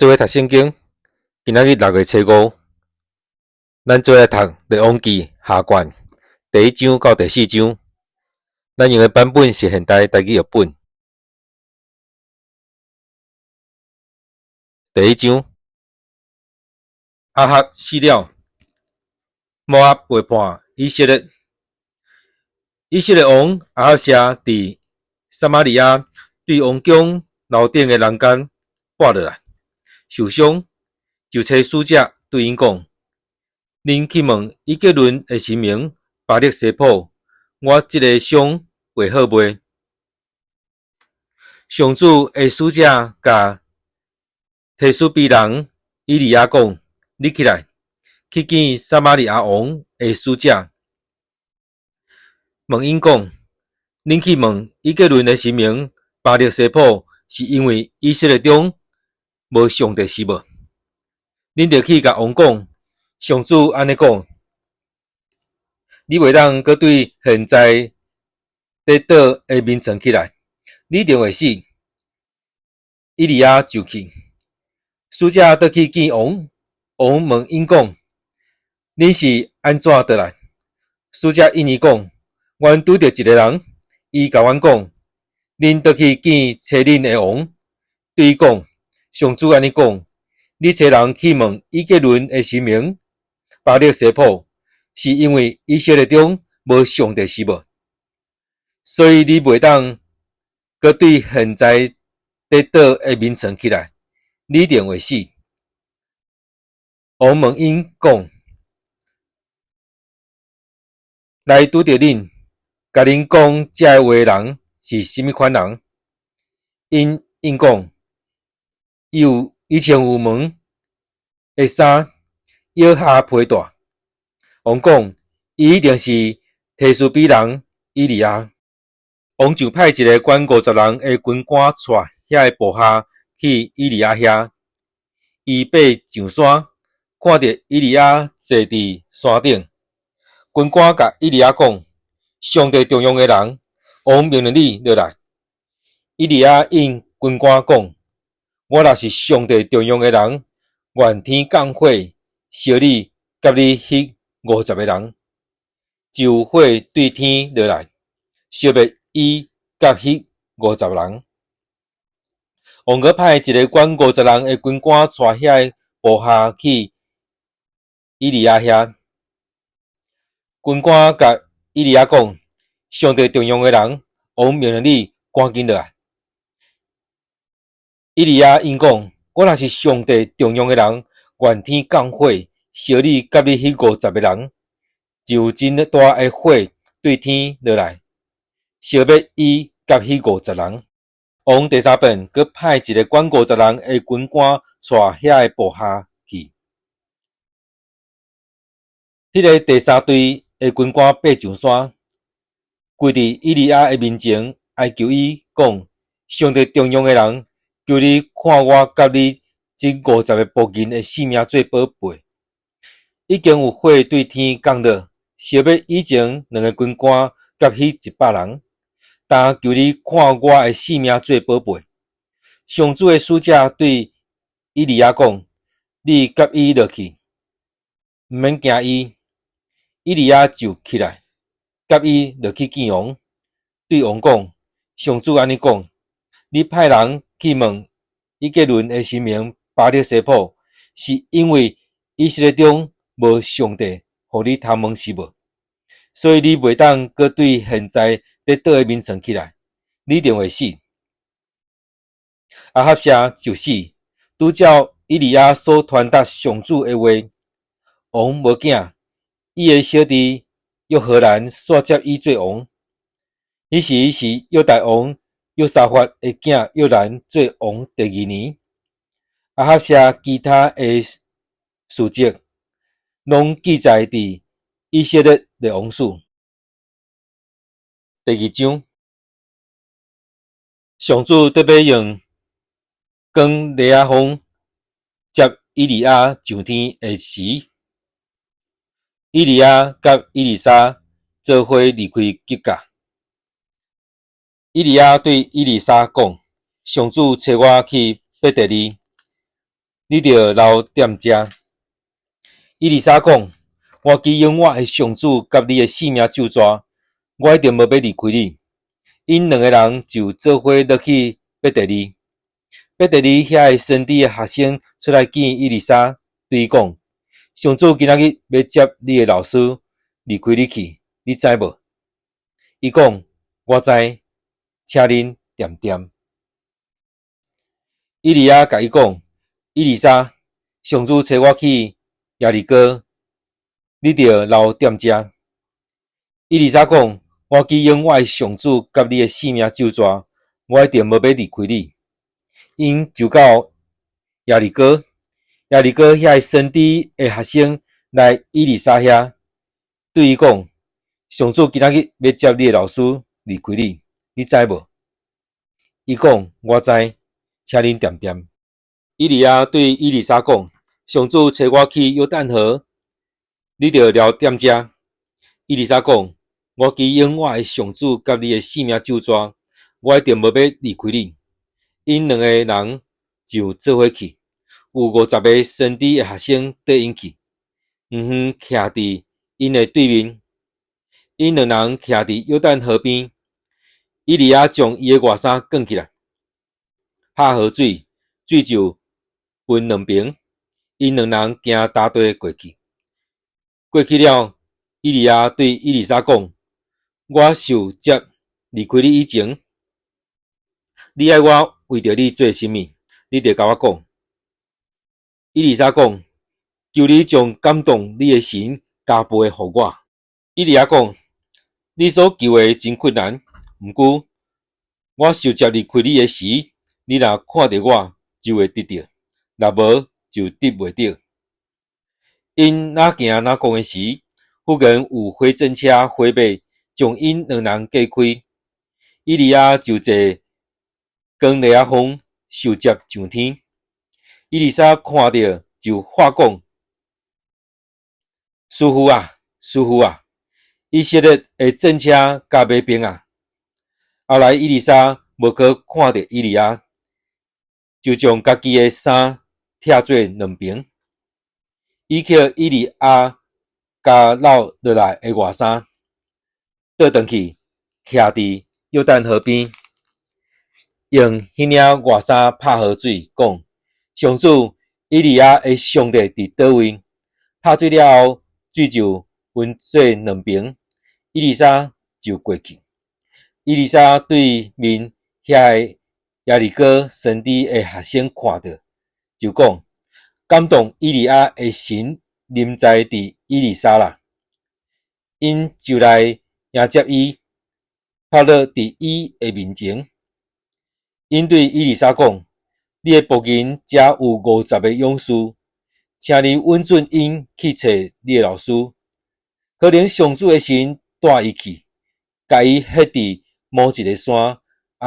做伙讀聖經，今仔日6月初5，咱做伙來讀《列王紀》下卷第一章到第四章。咱用的版本是現代台語譯本。第一章，亞哈死了，摩押背叛以色列。以色列王亞哈謝佇撒瑪利亞對王宮樓頂的欄杆跋落來，受傷，就差使者對𪜶講：恁去問以革倫的神明巴力西卜，我這个傷會好袂？上主的使者共提斯比人以利亞講：你起來，去見撒瑪利亞王的使者，問𪜶講：恁去問以革倫的神明巴力西卜，是因為以色列中無上帝是無？恁著去共王講，上主按呢講：你袂當閣對現在佇倒的眠床起來，你一定會死。以利亞就去，使者倒去見王，王問𪜶講：恁是按怎倒來？使者應伊講：阮拄著一个人，伊共阮講：恁倒去見差恁的王，對伊講：上主按呢講，你差人去問以革倫的神明巴力西卜，是因為以色列中無上帝是無？所以你袂當閣對現在佇倒的眠床起來，你一定會死。王問𪜶講：來拄著恁，共恁講這个話的人是啥物款人？𪜶應講：伊有伊穿有毛的衫，腰下皮帶。王講：伊一定是提斯比人以利亞。王就派一个管50人的軍官帶遐个部下去以利亞遐。伊爬上山，看著以利亞坐佇山頂。軍官共以利亞講：上帝重用的人，王命令你落來。以利亞應軍官講：我若是上帝重用的人，願天降火燒你佮你彼50个人。就有火對天落來，燒滅伊佮彼50人。王閣派一个管50人的軍官帶遐个部下去以利亞遐。軍官共以利亞講：上帝重用的人，王命令你趕緊落來。以利亞應講：我若是上帝重用的人，願天降火燒你佮你彼50个人。就有真大的火對天落來，燒滅伊佮彼50人。王第三遍閣派一个管50人的軍官帶遐个部下去。彼个第三隊的軍官爬上山，跪佇以利亞的面前，哀求伊講：上帝重用的人，求你看我佮你這50个僕人的性命做寶貝。已經有火對天降落，燒滅以前兩个軍官佮彼100人。但求你看我的性命做寶貝。上主的使者對以利亞講：你佮伊落去，毋免驚伊。以利亞就起來，佮伊落去見王，對王講：上主按呢講，你派人去問以革倫的神明巴力西卜，是因為以色列中無上帝，予你通問是無？所以你袂當閣對現在佇倒的眠床起來，你一定會死。亞哈謝就死，拄照以利亞所傳達上主的話。王無囝，伊的小弟約何蘭紲接伊做王。彼時是猶大王約沙法的囝約蘭做王第二年。亞哈謝其他的事蹟，攏記載佇以色列列王史。第二章，上主特欲用扛犁仔風接以利亞上天的時，以利亞佮以利沙做伙離開吉甲。以利亞對以利沙講：上主差我去伯特利，你著留踮遮。以利沙講：我祈用我的上主佮你的性命咒詛，我一定無欲離開你。𪜶兩个人就做伙落去伯特利。伯特利遐个先知的學生出來見以利沙，對伊講：上主今仔日欲接你的老師離開你去，你知無？伊講：我知，請恁恬恬。以利亞共伊講：以利沙，上主差我去耶利哥，你著留踮遮。以利沙講：我祈用我的上主佮你的性命咒詛，我一定無欲離開你。𪜶就到耶利哥，耶利哥遐个先知的學生來以利沙遐，對伊講：上主今仔日欲接你的老師離開你，你知無？伊講：我知，請恁恬恬。以利亞對以利沙講：上主差我去約旦河，你著留踮遮。以利沙講：我祈用我的上主佮你的性命咒詛，我一定無欲離開你。𪜶兩个人就做伙去，有50個先知的學生綴𪜶去，遠遠徛佇𪜶的對面。𪜶兩人徛佇約旦河邊，以利亞將伊的外衫捲起來，拍河水，水就分兩爿。𪜶兩人行乾地過去。過去了，以利亞對以利沙講：我受接離開你以前，你愛我為著你做啥物？你著共我講。以利沙講：求你將感動你的神加倍予我。以利亞講：你所求的真困難，毋過我受接離開你的時，你若看著我，就會得著；若無，就得袂著。𪜶若行若講的時，忽然有火戰車、火馬將𪜶兩人隔開。以利亞就坐扛犁仔風受接上天。以利沙看著就喊講：師傅啊，師傅啊！以色列的戰車佮馬兵啊！後來以利沙無閣看著以利亞，就將家己的衫拆做兩爿，伊抾以利亞共落落來的外衫，倒轉去徛佇約旦河邊，用彼領外衫拍河水，講：上主以利亞的上帝佇佗位？拍水了後，水就分做兩爿，以利沙就過去。以利沙對面遐个耶利哥先知的學生看著，就講：感動以利亞的神臨在佇以利沙啦。𪜶就來迎接伊，趴落佇伊的面前。𪜶對以利沙講：你的僕人遮有50個勇士，請你允准𪜶去揣你的老師。可能上主的神帶伊去，共伊歇佇某一个山，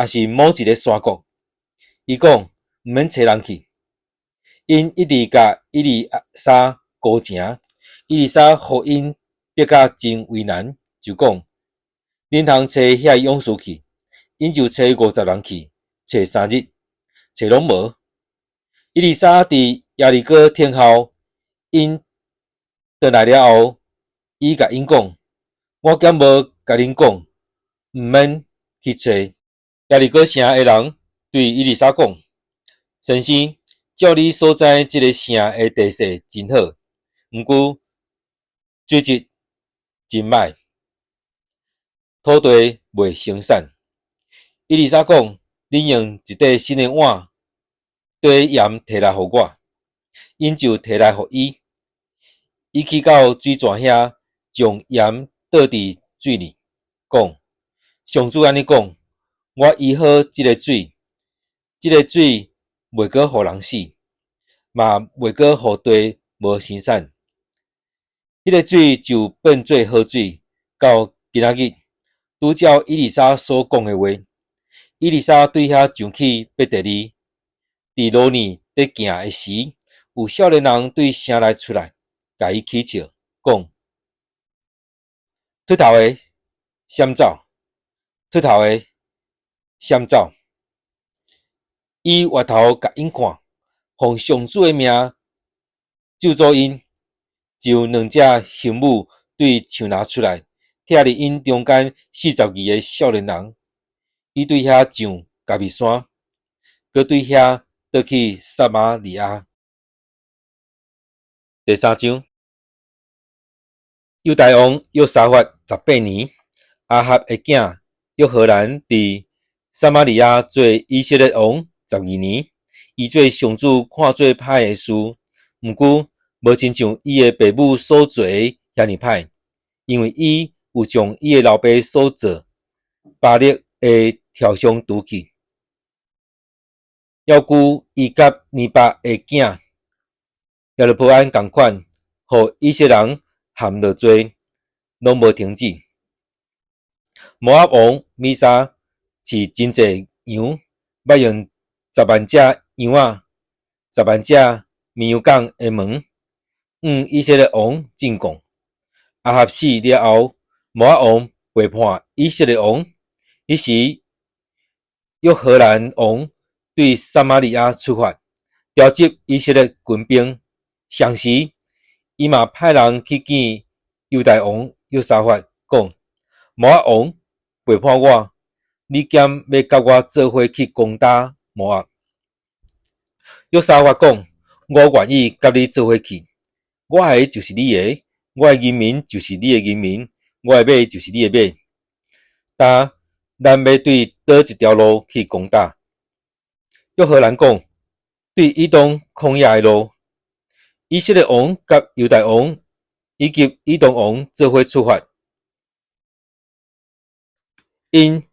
抑是某一个山谷。伊講：毋免揣人去。𪜶一直共以利沙求情，以利沙予𪜶逼甲真為難，就講：恁通揣遐勇士去。𪜶就揣50人去，揣3日，揣攏無。以利沙佇耶利哥等候𪜶轉來了後，伊共𪜶講：我敢無共恁講，毋免去揣。耶利哥城的人對以利沙講：先生，照你所知，這个城的地勢真好，毋過水質真䆀，土地袂生產。以利沙講：恁用一塊新的碗綴鹽提來予我。𪜶就提來予伊。伊去到水泉遐，將鹽倒佇水裡，講：上主按呢講：我醫好這个水，這个水袂閣予人死，嘛袂閣予地無生產。彼个水就變做好水，到今仔日，拄照以利沙所講的話。以利沙對遐上去伯特利，佇路呢佇行的時，有少年人對城內出來，共伊起笑，講：禿頭的，閃走！禿頭的，閃走！伊回頭共𪜶看，奉上主的名咒詛𪜶，就有兩隻鸚鵡對樹林出來，拆佇𪜶中間42个少年人。伊對遐上迦密山，閣對遐倒去撒瑪利亞。第三章，猶大王約沙法18年，亞哈的囝約何蘭佇撒瑪利亞做以色列王12年。伊做上主看做歹的事，毋過無親像伊的爸母所做的遐爾歹，因為伊有將伊的老爸所做巴力的柱像除去。猶舊伊佮尼拔的囝耶羅波安仝款，予以色列人陷落罪，攏無停止。摩押王米沙飼真濟羊，捌用10萬隻羊仔、10萬隻綿羊犅的毛，向以色列王進貢。亞哈死了後，摩押王背叛以色列王。彼時，約何蘭王對撒瑪利亞出發，召集以色列軍兵。同時，伊嘛派人去見猶大王約沙法，講：摩押王背叛我，你敢欲佮我做伙去攻打摩押？約沙法講：我願意佮你做伙去。我的就是你的，我的人民就是你的人民，我的馬就是你的馬。但咱欲對佗一條路去攻打？約何蘭講：對以東曠野的路。以色列王佮猶大王以及以東王做伙出發，𪜶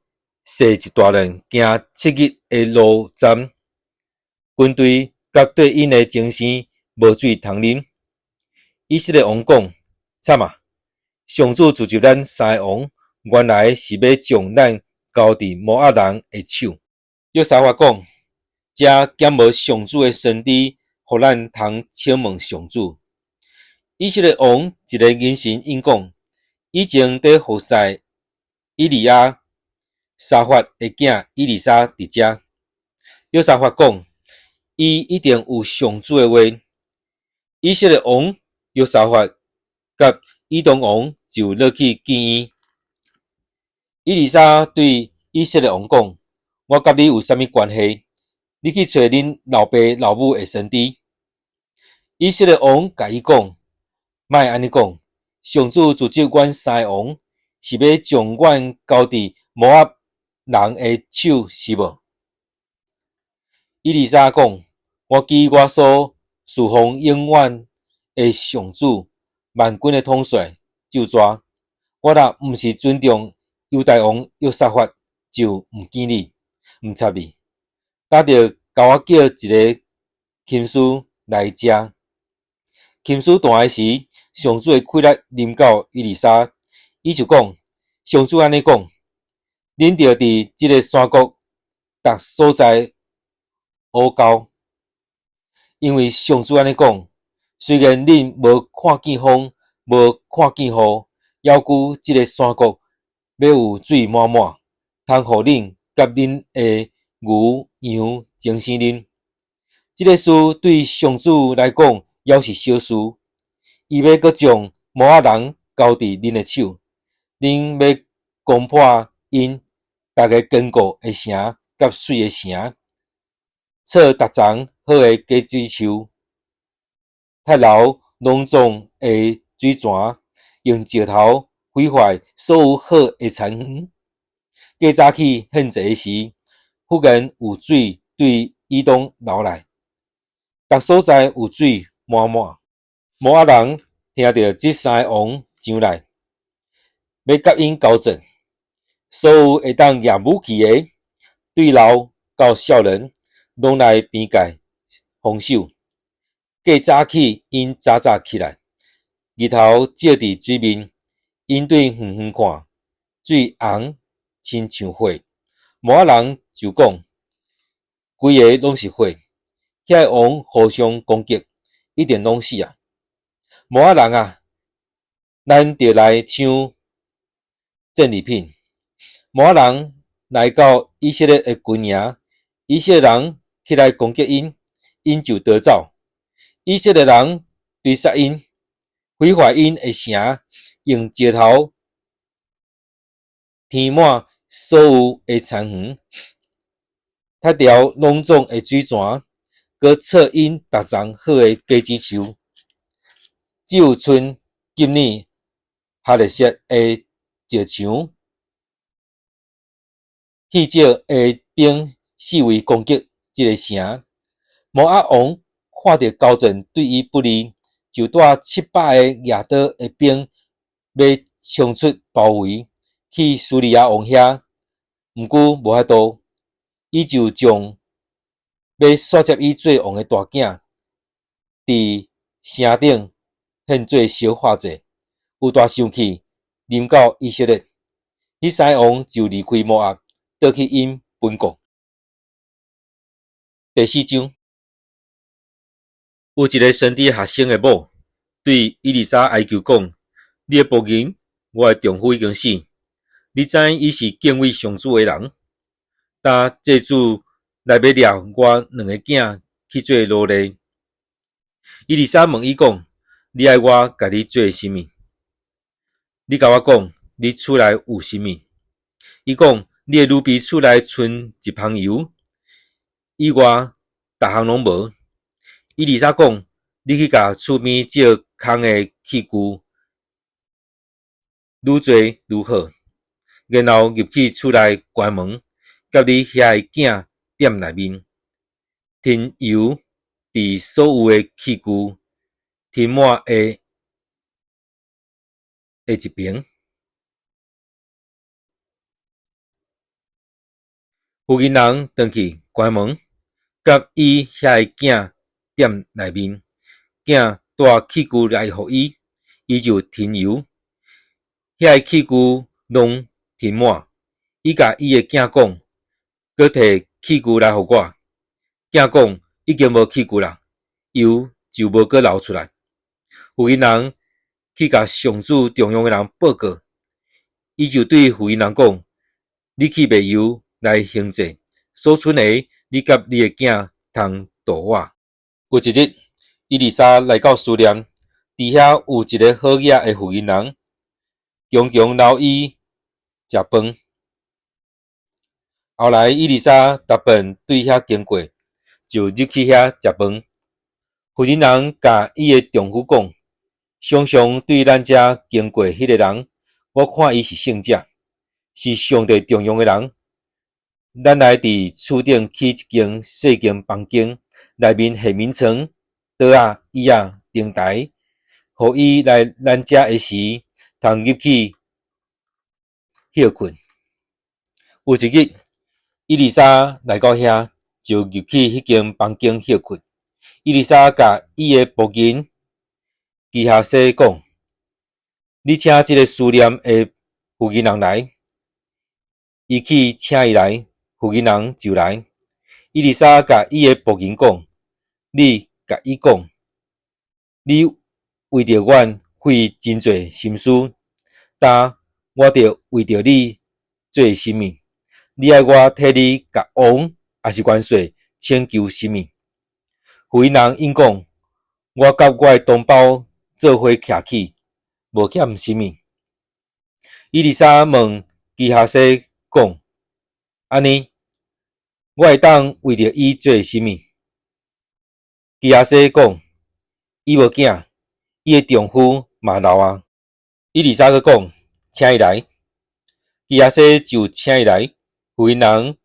踅一大輪，行7日的路程，軍隊佮綴𪜶的精生無水通啉。以色列王講：慘啊！上主召集咱三个王，原來是欲將咱交佇摩押人的手。約沙法講：遮敢無上主的先知，予咱通請問上主？以色列王一个眼神應講：以前佇服侍以利亞沙法的囝以利沙佇遮。約沙法講：伊一定有上主的話。以色列王約沙法佮以東王就落去見伊。以利沙對以色列王講：我佮你有啥物關係？你去揣恁老爸老母的先知。以色列王共伊講：莫按呢講，上主召集阮三个王，是欲將阮交佇摩押人的手，是無？以利沙講：我記我所事奉永遠的上主萬軍的統帥咒詛，我若毋是尊重猶大王約沙法，就毋見你，毋插你。今著共我叫一个琴師來遮。琴師彈的時，上主的氣力臨到以利沙，伊就講：上主按呢講，恁著佇這个山谷逐所在烏溝，因為上主按呢講，雖然恁無看見風，無看見雨，猶舊這个山谷欲有水滿滿，通予恁佮恁的牛羊精生啉。這个事對上主來講，猶是小事。伊欲閣將摩押人交佇恁的手，恁欲攻破𪜶逐个堅固的城佮媠的城，鑿逐叢好的果子樹，拆流農莊的水泉，用石頭毀壞所有好的田園。過早起獻祭的時，忽然有水對以東流來，逐所在有水滿滿。摩押人聽著這三个王上來，欲佮𪜶交戰，所有會當舉武器的，對老到少年，攏來邊界防守。過早起，𪜶早早起來，日頭照佇水面，𪜶對遠遠看，水紅親像血。摩押人就講：規个攏是血，遐个王互相攻擊，一定攏死啊！摩押人啊，咱著來搶戰利品。摩押人來到以色列的軍營，以色列人起來攻擊𪜶， 𪜶就逃走。以色列人追殺𪜶，毀壞𪜶的城，用石頭填滿所有的田園，拆掉攏總的水泉，閣鑿𪜶逐叢好的果子樹。只有賰今年哈勒設的石牆。戲少的兵四圍攻擊這个城。摩押王看著交戰對伊不利，就帶700个舉刀的兵欲衝出包圍，去敘利亞王遐。毋過無法度，伊就將欲紲接伊做王的大囝，佇城頂獻做燒化祭，有大生氣，臨到以色列。彼三个王就離開摩押，倒去𪜶本國。第四章，有一个先知學生的某對以利沙哀求講：你的僕人，我的丈夫已經死，你知伊是敬畏上主的人。今債主來欲掠我兩个囝去做奴隸。以利沙問伊講：你愛我共你做啥物？你共我講，你厝內有啥物？伊講：你的女婢厝內賰一蜂油，以外，逐項攏無。以利沙講：你去共厝邊借空的器具愈濟愈好，然後入去厝內關門，佮你遐的囝踮內面，添油佇所有的器具添滿的的一爿。婦人轉去關門，佮伊遐的囝踮內面，囝帶器具來予伊，伊就添油，遐个器具攏添滿。伊共伊的囝講：閣提器具來予我。囝講：已經無器具啦，油就無閣流出來。婦人去共上主重用的人報告，伊就對婦人講：你去賣油來還債，所賰的，你佮你的囝通度我。有一日，以利沙來到書念，佇遐有一个好額的婦人，常常留伊食飯。後來，以利沙逐擺對遐經過，就入去遐食飯。婦人共伊的丈夫講：常常對咱遮經過彼个人，我看伊是聖者，是上帝重用的人。咱來佇厝頂起一間細間房間，內面下眠床、桌仔、椅仔、燈臺，予伊來咱遮的時，通入去歇睏。有一日，以利沙來到遐，就入去彼間房間歇睏。以利沙共伊的僕人基哈西講：你請這个書念的婦人來。伊去請伊來，婦人就來。以利沙共伊的僕人講：你共伊講，你為著阮費真濟心思，今我著為著你做啥物？你愛我替你共王抑是元帥請求啥物？婦人應講：我佮我的同胞做伙徛起，無欠啥物。以利沙問基哈西講：按呢，我會當為著伊做啥物？基哈西講：伊無囝，伊的丈夫嘛老啊。以利沙閣講：請伊來。基哈西就請伊來，婦人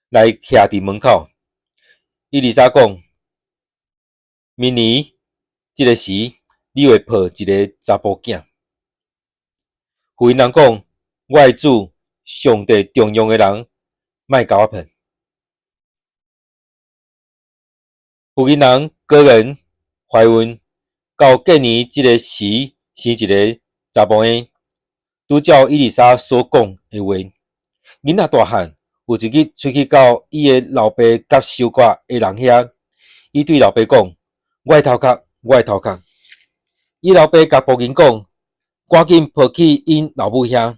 來徛佇門口。以利沙講：明年這个時，你會抱一个查埔囝。婦人講：我的主，上帝重用的人，莫共我騙。婦人果然懷孕，到過年這个時生一个查埔嬰，拄照以利沙所講的話。囡仔大漢，有一日出去到伊的老爸割收割的人遐，伊對老爸講：我的頭殼，我的頭殼。伊老爸共僕人講：趕緊抱去𪜶老母遐。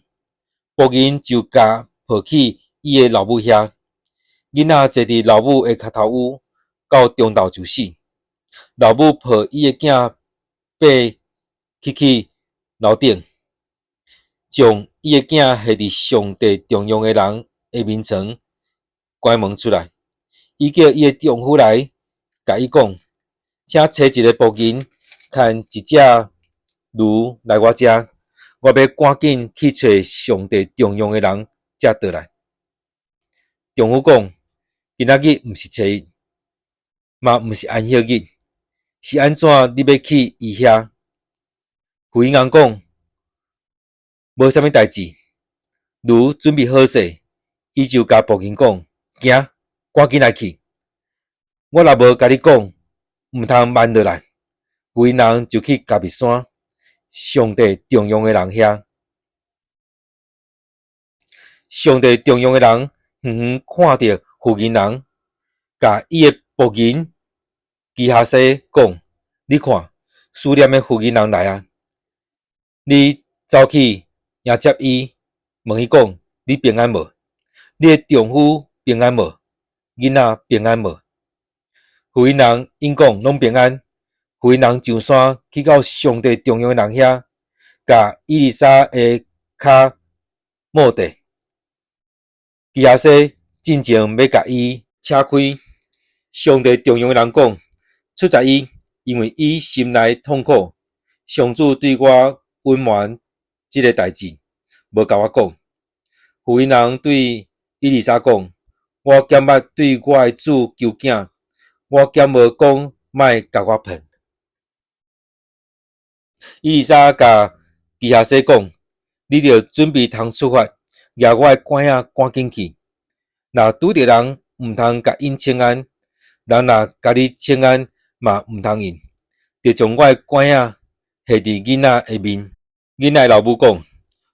僕人就共抱去伊的老母遐。囡仔坐佇老母的跤頭趺，到中晝就死。老母抱伊的囝爬起去樓頂，將伊的囝下佇上帝重用的人的眠床，關門出來。伊叫伊的丈夫來，共伊講：請揣一个僕人，牽一隻驢來我遮，我欲趕緊去揣上帝重用的人，才倒來。丈夫講：今仔日毋是初一，嘛毋是安息日，是按怎你欲去伊遐？婦人講：無啥物代誌。驢準備好勢，伊就共僕人講：行，趕緊來去。我若無共你講，毋通慢落來。婦人就去迦密山，上帝重用的人遐。上帝重用的人遠遠看著婦人，共伊的僕人基哈西講：你看，書念的婦人來啊！你走去迎接伊，問伊講：你平安無？你的丈夫平安無？囡仔平安無？婦人應講攏平安。婦人上山去到上帝重用的人遐，共以利沙的跤摸著。基哈西進前欲共伊扯開，上帝重用的人講：出在伊，因為伊心內痛苦。上主對我隱瞞這个代誌，無共我講。婦人對以利沙講：我敢捌對我的主求囝？我敢無講莫共我騙？以利沙共基哈西講：你著準備通出發，攑我的拐仔趕緊去。若拄著人，毋通共𪜶請安；人若共你請安，嘛毋通應。著將我的拐仔下佇囡仔的面。囡仔的老母講：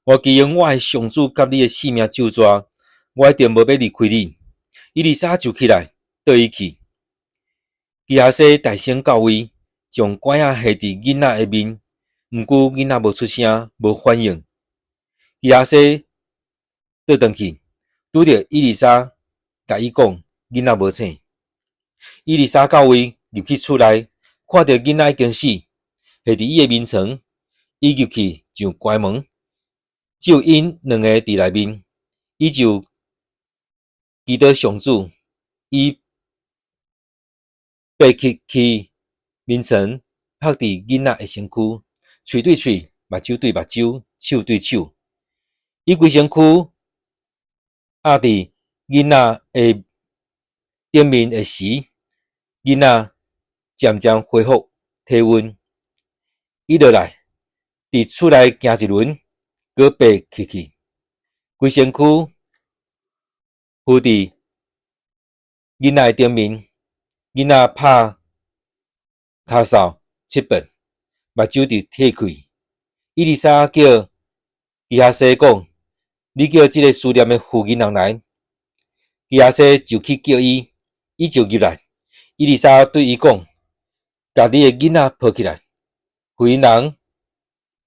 我祈用我的上主佮你的性命咒詛，我一定無欲離開你。以利沙就起來，綴伊去。基哈西大聲到位，將拐仔下佇囡仔的面，毋過囡仔無出聲，無反應。基哈西倒轉去，拄著以利沙，共伊講：囡仔無醒。以利沙到位入去厝內，看著囡仔已經死，下佇伊的眠床，伊入去就關門，只有𪜶兩個佇內面，伊就祈禱上主，伊爬起去眠床，拍佇囡仔的身軀，喙對喙，目睭對目睭，手對手，伊規身軀壓佇囡仔的頂面的時，囡仔漸漸恢復體溫。伊落來，佇厝內行一輪，閣爬起去，規身軀伏佇囡仔的頂面，囡仔拍咳嗽七遍，目睭就退開。以利沙叫基哈西講：你叫這个書念的婦人來。基哈西就去叫伊，伊就入來。以利沙對伊講：共你的囡仔抱起來。婦人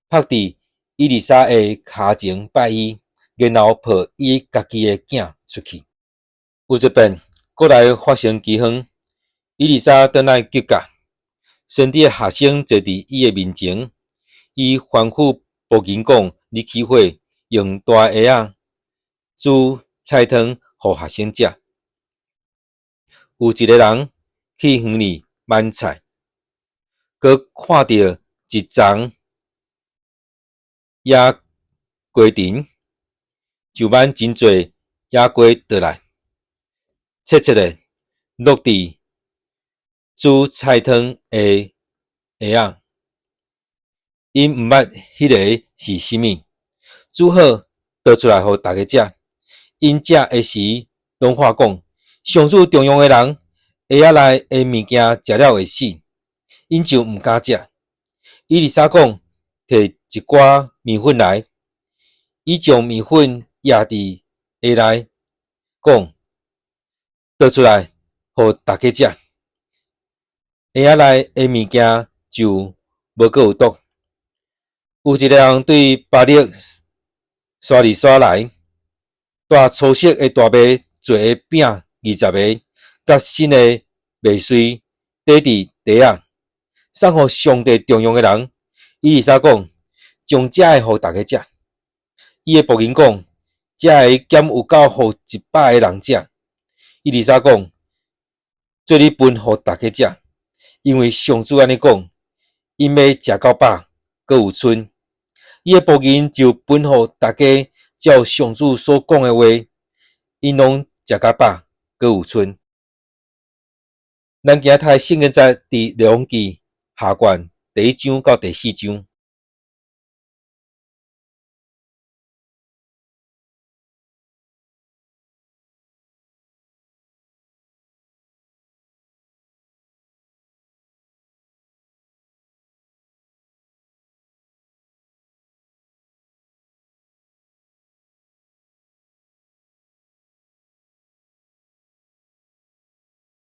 拍佇以利沙的跤前拜伊，然後抱伊家己的囝出去。有一遍，閣來發生饑荒，以利沙轉來吉甲，先知的學生坐佇伊的面前，伊吩咐僕人講：你起火，用大鍋仔煮菜湯，予學生食。有一个人去園裡挽菜，閣看著一叢野瓜藤，就挽真濟野瓜倒來，切切的落佇煮菜湯的鍋仔。𪜶毋捌彼个是啥物，煮好倒出來予逐家食。𪜶食的時，攏喊講：上主重用的人，鍋仔內的物件食了會死，𪜶就毋敢食。以利沙講：提一寡麵粉來，伊將麵粉壓佇鍋內，講：倒出來，予逐家食。鍋仔內的物件就無閣有毒。有一个人對巴力沙利沙來，帶粗色的大麥做的餅20个，佮新的麥穗缀佇袋仔，送予上帝重用的人。以利沙講：將這个予逐家食。伊的僕人講：這个敢有夠予100个人食？以利沙講：做你分予逐家食，因為上主按呢講，𪜶欲食到飽，閣有賰。伊的僕人就分予逐家，照上主所講的話，𪜶攏食較飽，閣有賰。咱今仔讀的聖經節佇列王紀下卷第一章到第四章。